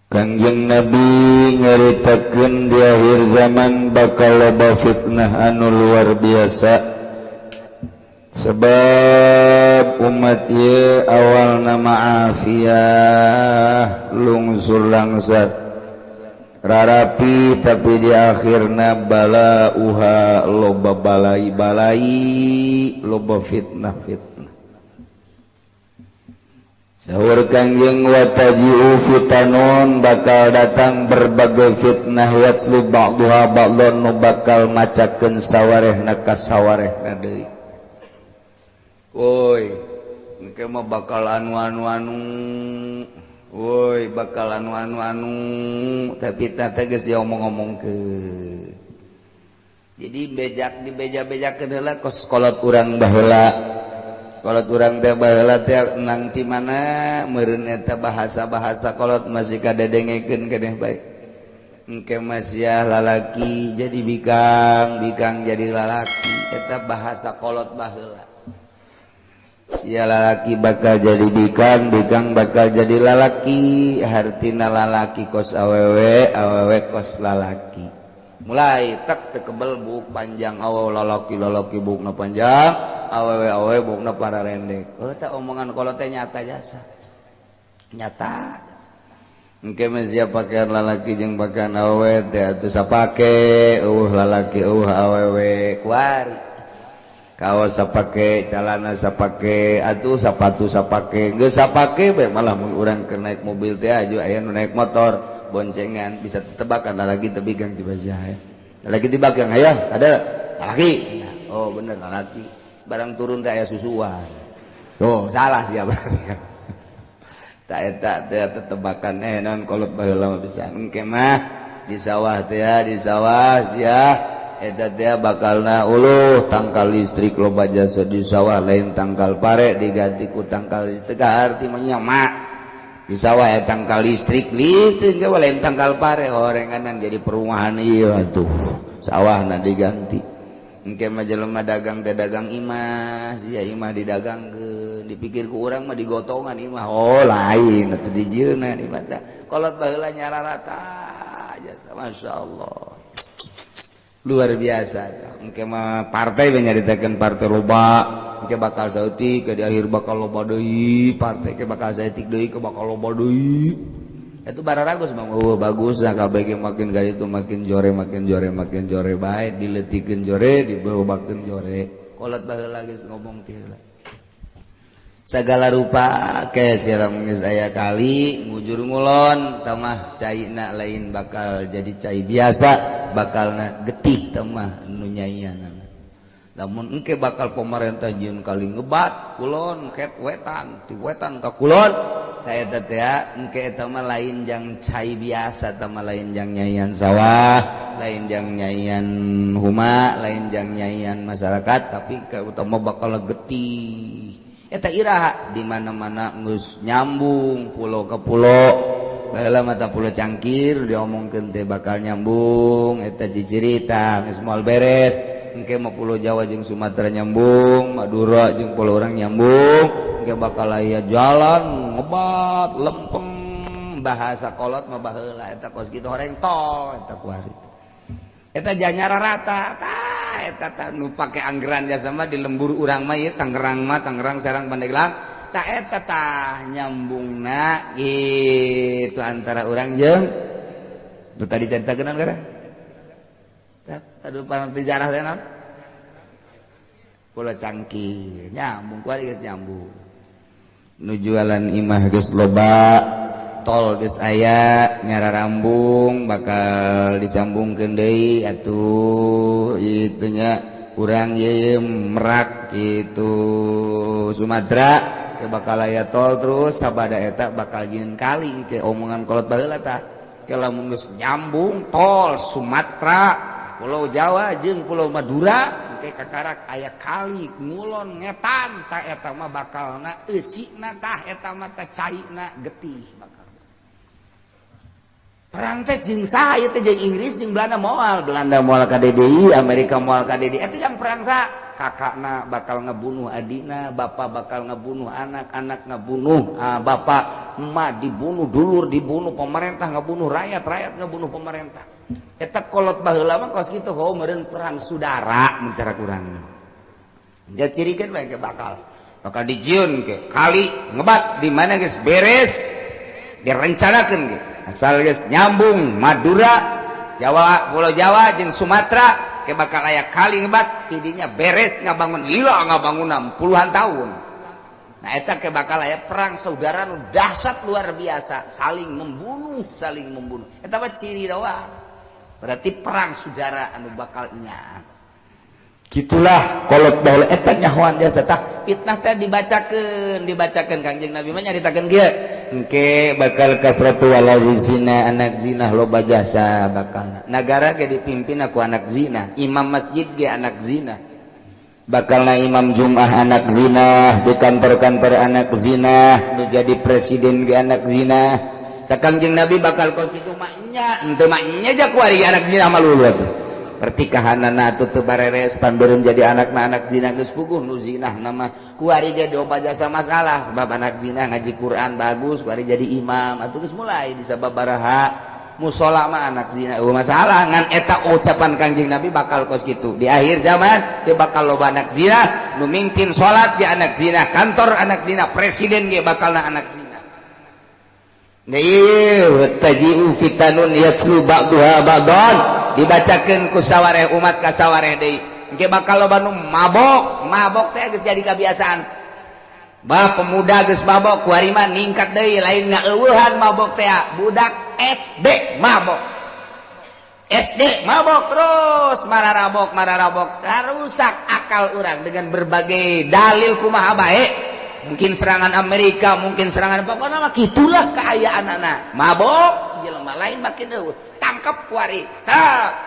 Kangjeng Nabi nyaritakeun di akhir zaman bakal loba fitnah anu luar biasa, sebab umat ieu awal nama afiah, lungsur langsat, rarapi, tapi di akhirna bala uha, loba balai balai, loba fitnah fitnah. Sahur Kangjeng, wataji'u fitanun, bakal datang berbagai fitnah, yatlu ba'duha ba'don, nu bakal macakeun sawarehna ka sawarehna deui. Woi, engke mah bakal anu anu anu. Woi, bakal anu anu anu, tapi teh geus diomong-omongkeun. Jadi bejak dibeja-bejakeun heula kos kolot urang baheula. Kolot urang teh baheula teh nang ti mana meureun eta bahasa-bahasa kolot masih kadedengekeun keneh bae. Engke mah lalaki jadi bikang, bikang jadi lalaki, eta bahasa kolot baheula. Sia lalaki bakal jadi bikang, bikang bakal jadi lalaki, hartina lalaki kos awewe, awewe kos lalaki. Mulai tek tekebel buuk panjang, awewe lalaki lalaki buukna panjang, awewe awewe buukna para rendek. Oh, tak omongan kolot teh nyata jasa, nyata. Engke mah sia pakaian lalaki jeung pakaian awewe teh atuh sapake, eueuh lalaki eueuh awewe kuari. Kaos sapake, calana sapake, atuh sapatu sapake, geus sapake bae. Malah mun urang keur naik mobil teh aju aya nu naik motor boncengan, bisa tebakan lagi tebigang tiba ya lagi tibagang aya ada laki. Oh, bener laki, barang turun teh aya susuan. Tuh salah sih berarti. Tak eta teh tetebakan non kolot baheula mah bisa. Engke mah di sawah teh ya, di sawah sia eta teh bakalna uluh tangkal listrik loba jasa di sawah, lain tangkal pare diganti ku tangkal listrik, arti mah mak di sawah ya tangkal listrik, listrik ge lain tangkal pare, horenganan jadi perumahan ieu atuh sawahna diganti. Engke mah jelema dagang teh dagang imah sia, imah didagangkeun, dipikir ku urang mah digotongan imah, oh lain atuh, dijieunna di mata kolot baheula nyararata jasa. Masya Allah, luar biasa. Engke mah partai we nyaritakeun partai loba, engke bakal saeutik, ke di akhir bakal loba deui partai, ke bakal saeutik deui, ke bakal loba deui. Itu bararagus bang, oh bagus lah KBG, makin kali itu makin jore, makin jore, makin jore bae, diletikeun jore, diberobakeun jore. Kolot baheula geus ngomong teh segala rupa ke siram geus aya kali ngujur ngulon tamah caina lain bakal jadi cai biasa, bakalna getih tamah nu nyaian. Namun engke bakal pemerintah jieun kali ngebat kulon ket wetan, ti wetan ka kulon saya teh. Engke eta mah lain jang cai biasa, tah mah lain jang nyaian sawah, lain jang nyaian huma, lain jang nyaian masyarakat, tapi ke utama bakal getih eta. Iraha di mana-mana geus nyambung pulau ke pulau. Baheula mata Pulau Cangkir diomongkeun teh bakal nyambung, eta cicirita geus moal beres. Engke mah Pulau Jawa jeung Sumatera nyambung, Madura jeung pulau urang nyambung, engke bakal aya jalan ngebat lempeng, bahasa kolot mah baheula eta kos kitu, horeng tol eta kuari eta janyara rata. Tah eta tah nu pake anggaran jasa mah di lembur urang mah ieu Tangerang mah, Tangerang, Serang, Pandeglang, tah eta tah nyambungna gitu antara urang jeung nu tadi caritakeun gara. Aduh, parang sejarah teh naon? Pulau Cangkir nyambung kuari geus nyambung. Nu jualan imah geus loba, tol geus aya nyararambung, bakal disambungkeun deui atuh itunya urang ye Merak gitu Sumatera ke bakal aya tol terus sabada eta bakal jieun kali ke omongan kolot baheula tah. Ke lamun geus nyambung tol Sumatera, Pulau Jawa jeung Pulau Madura, engke kakarak aya kali ngulon ngetan, tah eta mah bakalna eusina, tah eta mah tah caina getih bakal. Perang teh jeung saha ieu teh? Jeung Inggris, jeung Belanda moal. Belanda moal ka DDI, Amerika moal ka DDI. Eta jang perang sa kakakna bakal ngebunuh adina, bapak bakal ngebunuh anak, anak ngebunuh bapak, emak dibunuh, dulur dibunuh, pemerintah ngebunuh rakyat, rakyat ngebunuh pemerintah. Eta kolot baheula mah kos kitu. Oh, meureun perang saudara mun cara kurang. Dia cirikan bae bakal bakal dijieun ke kali ngebat di mana geus beres direncanakeun ge. Asal geus nyambung Madura, Jawa, Pulau Jawa jeung Sumatera ke bakal aya kali ngebat tidinya beres ngabangun lila, ngabangun puluhan tahun. Nah, eta ke bakal aya perang saudara nu dahsyat luar biasa, saling membunuh, saling membunuh. Eta mah ciri doang, berarti perang saudara anu bakal nya. Gitulah kolot baheula eta nyahoan biasa. Tah, fitnah teh dibacakeun, dibacakeun. Kangjeng Nabi mah nyaritakeun kieu, engke bakal kasratu waladi zina, anak zina loba jasa. Bakal nagara ge dipimpin aku anak zina, imam masjid ge anak zina, bakal na imam Jum'ah anak zina, di kantor-kantor anak zina, nu jadi presiden ge anak zina. Cak Kangjeng Nabi bakal kos kitu. Maknya henteu maknya ja kuari anak zina malulu atuh. Pertikahanana atuh teu bareres, pan beureum jadi anak na anak zina. Geus puguh nu zinah nama kuari ge loba jasa masalah, sebab anak zina ngaji Quran bagus, kuari jadi imam atuh. Geus mulai di sababaraha musola mah anak zina, oh, masalah. Ngan eta ucapan Kangjeng Nabi bakal kos kitu di akhir zaman dia bakal loba anak zina, nu mimpin salat ge anak zina, kantor anak zina, presiden ge bakal na anak zina. Taji'u fitanun yatslu ba'duha ba'dan, dibacakeun ku sawareh umat ka sawareh deui. Engke bakal loba nu mabok. Mabok teh geus jadi kebiasaan. Bah, pemuda geus mabok, kuari mah ningkat deui, lain ngaeueuhan mabok teh, budak SD mabok, SD mabok, terus mararabok, mararabok, rusak akal orang dengan berbagai dalil kumaha bae. Mungkin serangan Amerika, mungkin serangan apa nama, gitulah keayaan anak mabok jelema lain makin eueuh. Tangkap kuari tak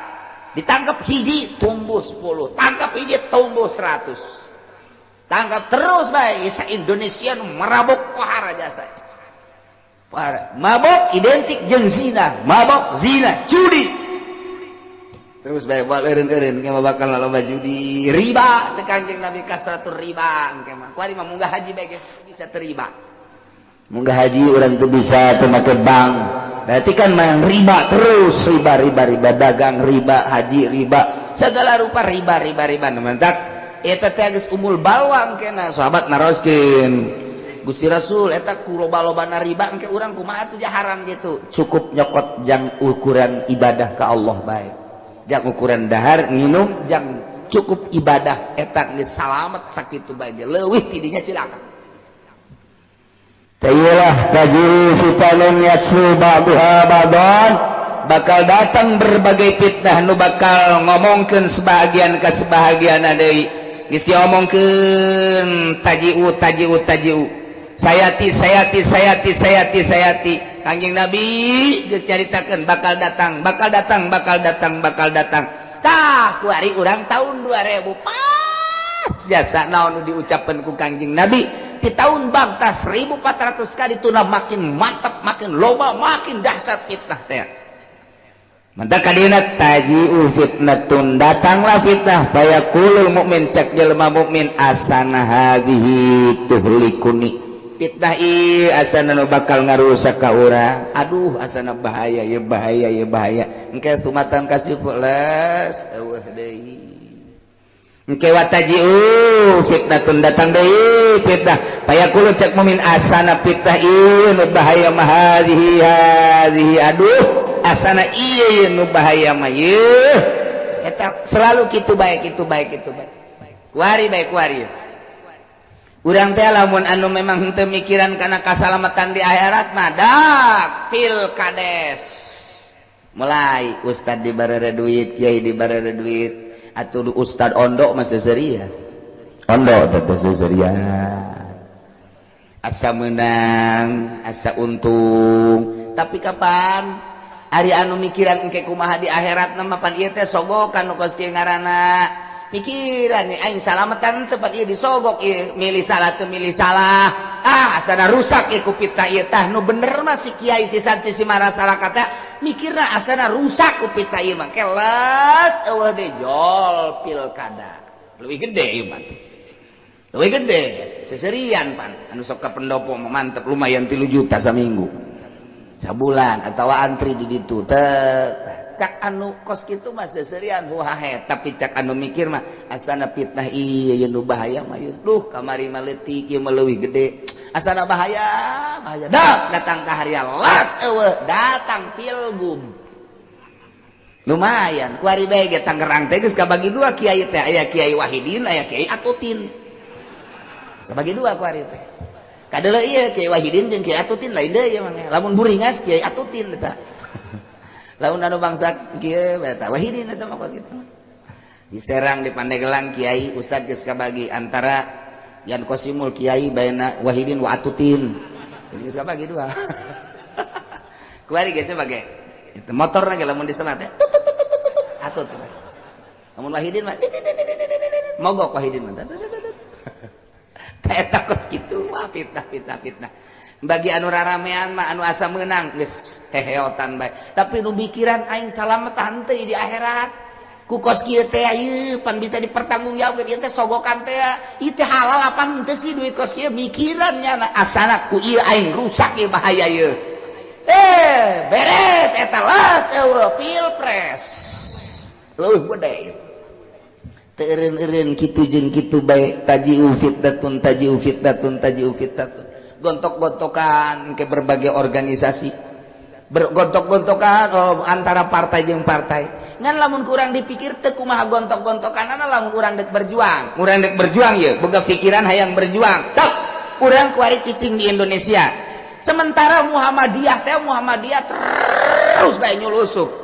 ditangkap hiji tumbuh 10, tangkap hiji tumbuh 100, tangkap terus bae. Isa Indonesia nu marabok pohara jasa. Mabok identik jeung zina, mabok, zina, judi terus bae. Buat eureun-eureun engke bakal loba judi, riba. Cek Kanjeng Nabi kasratur riba engke mah. Kuari mah munggah haji bae bisa terima, munggah haji urang tuh bisa teu make bank, berarti kan main riba terus, riba, riba, riba, dagang riba, haji riba, segala rupa riba, riba, riba. Mantak eta teh geus umul balwa engkena. Sahabat naroskeun, "Gusti Rasul, eta ku loba-lobana riba engke urang kumaha atuh haram gitu?" Cukup nyokot jang ukuran ibadah ka Allah bae, jang ukuran dahar nginum, jang cukup ibadah, eta geus salamet sakitu bae. Leuwih tidinya cilaka. Tayilah taji'u fitanun yatslu ba'duha ba'dan, bakal datang berbagai fitnah nu bakal ngomongkeun sebahagian ke sebahagian deui. Geus diomongkeun taji'u, taji'u, taji'u, sayati, sayati, sayati, sayati, sayati. Kanjeng Nabi geus nyaritakeun bakal datang, bakal datang, bakal datang, bakal datang. Tah, kuari urang tahun 2000 pas jasa naon nu diucapkeun ku Kanjeng Nabi di tahun bangta 1400 kali tuna makin mantap, makin loba, makin dahsyat fitnah teh. Mantap kadina taji'u fitnatun, datanglah fitnah, fayaqulul mukmin, cek jelema mukmin, asana hadhihi tuhlikuni, fitnah ieu asana nu bakal ngarusak ka urang, aduh, asana bahaya ya, bahaya ya, bahaya. Engke sumatan kasih les eueuh deui. Engke wataji'u fitnatun, datang deui fitnah, fayaqulu, cek mukmin, asana fitnah ieu nu bahaya mah hadhihi, hadhihi, aduh, asana ieu nu bahaya mah ieu. Eta selalu kitu bae, kitu bae, kitu bae, kuari bae, kuari. Urang teh lamun anu memang henteu mikiran kana kasalamatan di akhirat mah dak pilkades mulai ustad dibarere duit, kiai dibarere duit atuh. Ustad ondo mah seuseurian, ondo teh seuseurian, asa menang asa untung. Tapi kapan ari anu mikiran engke kumaha di akhirat mah? Pan ieu teh sogokan nu kos kieu ngaranna. Mikiran nih aing salamatan tempat ieu disogok ieu, milih salah teu milih salah, ah, asana rusak ieu ku fitnah ieu. Tah, nu bener mah si kiai, si santri, si masyarakat. Mikirna asana rusak ku fitnah ieu mah kelas eueuh deui jol pilkada. Leuwih gede ieu mah. Leuwih gede seserian pan anu sok ka pendopo mah mantep lumayan 3 juta saminggu. Sabulan atawa antri di ditu teh. Cak anu kos kitu mah seserian huhahe, tapi cak anu mikir mah asana fitnah ieu ieu nu bahaya mah ieu. Duh kamari mah leutik ieu mah leuwih gede. Asana bahaya, bahaya. Dak datang ka haria las eueuh, datang pilgub. Lumayan, kuari bae ge Tangerang teh geus kabagi dua kiai teh, aya Kiai Wahidin, aya Kiai Atutin. Sabagi dua kuari teh. Kadeuleu ieu Kiai Wahidin jeung Kiai Atutin lain deui ieu mah. Lamun buringas Kiai Atutin eta. Lamun anu bangsa kieu eta Wahidin eta mah kos kitu. Di Serang di Pandeglang kiai ustad geus kabagi antara Yan Kosimul kiai baina Wahidin wa Atutin. Jadi geus kabagi dua. Kuari geus bage. Itu motor lagi lamun diselat teh. Atut. Lamun Wahidin mah mogok Wahidin mah. Eta kos kitu wah fitnah fitnah fitnah. Bagi anu raramean mah anu asa meunang geus heheotan bae. Tapi nu mikiran aing salamet henteu di akhirat. Ku kos kieu teh ieu pan bisa dipertanggungjawabkeun ieu teh sogokan teh ieu teh halal apa henteu sih duit kos kieu mikiran nya asana ku ieu aing rusak ieu bahaya ieu. Beres eta las eueuh pilpres. Leuwih gede. Teu eureun-eureun kitu jeung kitu bae taji'u fitnatun taji'u fitnatun taji'u fitnatun. Gontok-gontokan ke berbagai organisasi. Bergontok-gontokan oh, antara partai jeung partai. Ngan lamun kurang dipikir teu kumaha gontok-gontokanana lamun urang dek berjuang. Urang dek berjuang ye, boga pikiran hayang berjuang. Tok, urang kuari cicing di Indonesia. Sementara Muhammadiyah teh Muhammadiyah terus bae nyulusup.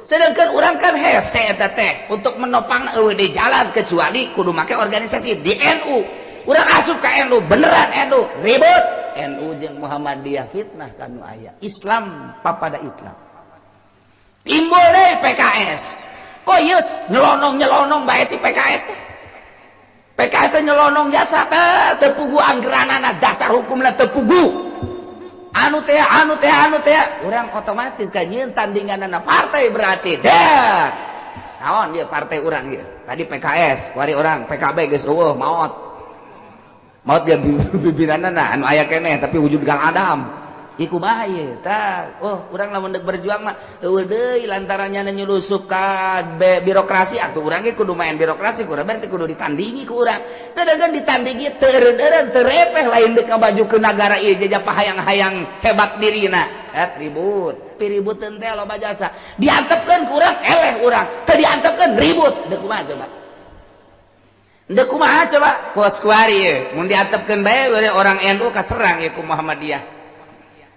Sedangkan urang kan hese eta teh untuk menopang eueuh di jalan kecuali kudu make organisasi di NU. Urang asup ka NU beneran NU ribut. NU jeung Muhammadiyah fitnah kanu aya. Islam papada Islam. Timbul deui PKS. Kok ieu nyelonong-nyelonong bae si PKS teh. PKS teh nyelonong jasa teh teu pugu anggeranana dasar hukumna teu pugu. Anu teh anu teh anu teh urang otomatis kan nyieun tandinganana partai berarti. Dah. Naon ieu partai urang ieu? Tadi PKS, kuari urang PKB geus eueuh maot. Maot dia pimpinanana anu aya keneh tapi wujud Gang Adam. Iku kumaha ieu tah. Oh, urang lamun deuk berjuang mah eueuh deui lantaran nya nyulusup ka birokrasi atuh urang ge kudu main birokrasi, kurang berarti kudu ditandingi ku urang. Sedangkan ditandingi teu eureun-eureun teu repeh lain deuk ngamajukeun nagara ieu jajah pahayang-hayang hebat dirina. Et ribut, piributeun teh loba jasa. Diantepkeun ku urang eleh urang, teu diantepkeun ribut. Deuk kumaha coba? Deuk kumaha coba? Kos kuari ieu, mun diantepkeun bae orang NU kaserang ieu ku Muhammadiyah.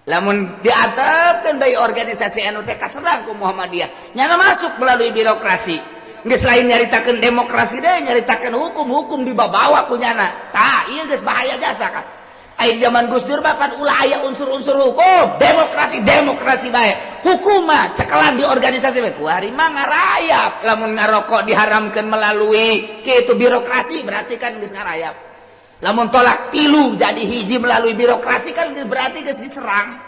Lamun diantepkeun bae organisasi NU teh kaserang ku Muhammadiyah. Nyana masuk melalui birokrasi. Geus lain nyaritakeun demokrasi deui, nyaritakeun hukum-hukum dibabawa ku nyana. Tah, ieu geus bahaya jasa kan. Aya zaman Gus Dur mah pan ulah aya unsur-unsur hukum, demokrasi demokrasi bae. Hukum mah cekelan di organisasi bae. Kuari mah ngarayap. Lamun ngarokok diharamkeun melalui kitu birokrasi berarti kan geus ngarayap. Lamun tolak tilu jadi hiji melalui birokrasi kan berarti geus diserang.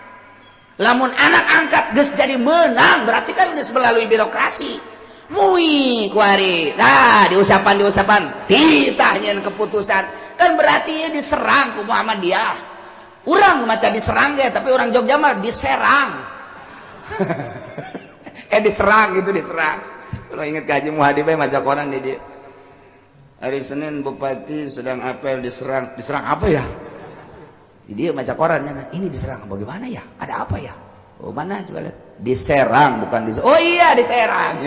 Lamun anak angkat geus jadi menang berarti kan geus melalui birokrasi. Mui kuari. Nah, diusapan-diusapan titah nyeun keputusan kan berarti diserang ku Muhammadiyah. Urang maca diserang ge tapi orang Jogja mah diserang. Diserang gitu diserang. Kalau inget ka Haji Muhadi bae maca koran di dieu. Hari Senin bupati sedang apel diserang. Diserang apa ya? Dia baca koran, ini diserang bagaimana ya? Ada apa ya? Oh mana coba lihat. Diserang bukan diserang. Oh iya diserang.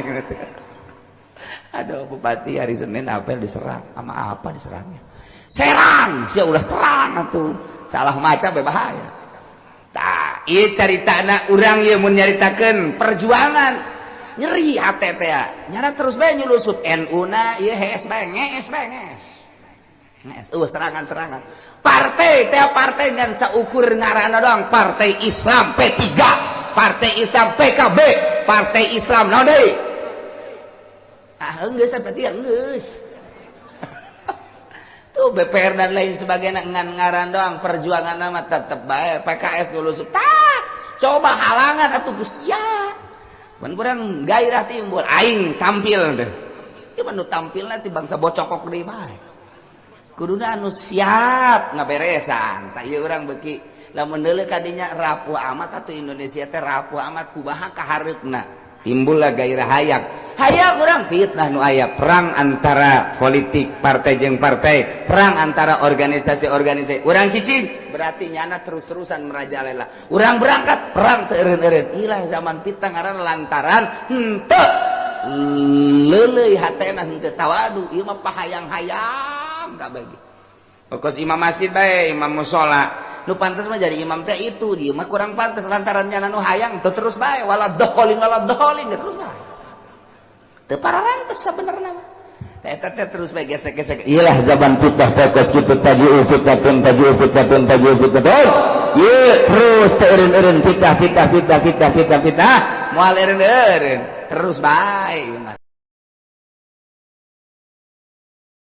Aduh bupati hari Senin apel diserang. Sama apa diserangnya? Serang, sia ulah serang atuh. Salah maca bahaya. Tah, ieu caritana urang ieu mun nyaritakeun perjuangan. Nyeri hate teh nyana terus bae nyulusup NU na ieu hees bae ngees bae ngees. Ngees eueuh serangan-serangan. Partai teh partai ngan saukur ngaranna doang, Partai Islam P3, Partai Islam PKB, Partai Islam naon deui? Ah geus berarti geus. Tuh BPR dan lain sebagainya ngan ngaran doang, perjuangan nama tetep bae PKS nyulusup. Tah, coba halangan atuh ku sia. Mun urang gairah timbul, aing tampil teh. Ieu mah nu tampilna si bangsa bocokok deui bae. Kuduna anu siap ngaberesan. Tah, ieu urang beuki lamun deuleu ka dinya rapuh amat atuh. Indonesia teh rapuh amat, kumaha kahareupna? Timbullah gairah hayang. Hayang urang fitnah nu aya, perang antara politik partai jeung partai, perang antara organisasi-organisasi. Urang cicing berarti nyana terus-terusan merajalela. Urang berangkat perang teu eureun-eureun. Ilah zaman fitnah ngaran lantaran henteu leuleuy hatena, henteu tawadu. Ieu mah pahayang-hayang kabagi. Fokus imam masjid bae, imam musola nu pantas mah jadi imam teh itu, dia mah kurang pantas lantaran nyana nu hayang teu terus bae wala dholin, wala dholin, terus bae teu pararantes sabenerna mah. Eta teh terus bae gesek-gesek. Iyalah zaman fitnah teh kos kitu, taji'u fitnatun, taji'u fitnatun, taji'u fitnatun. Ye terus teu eureun-eureun fitnah, fitnah, fitnah, fitnah, fitnah, fitnah, moal eureun-eureun terus bae.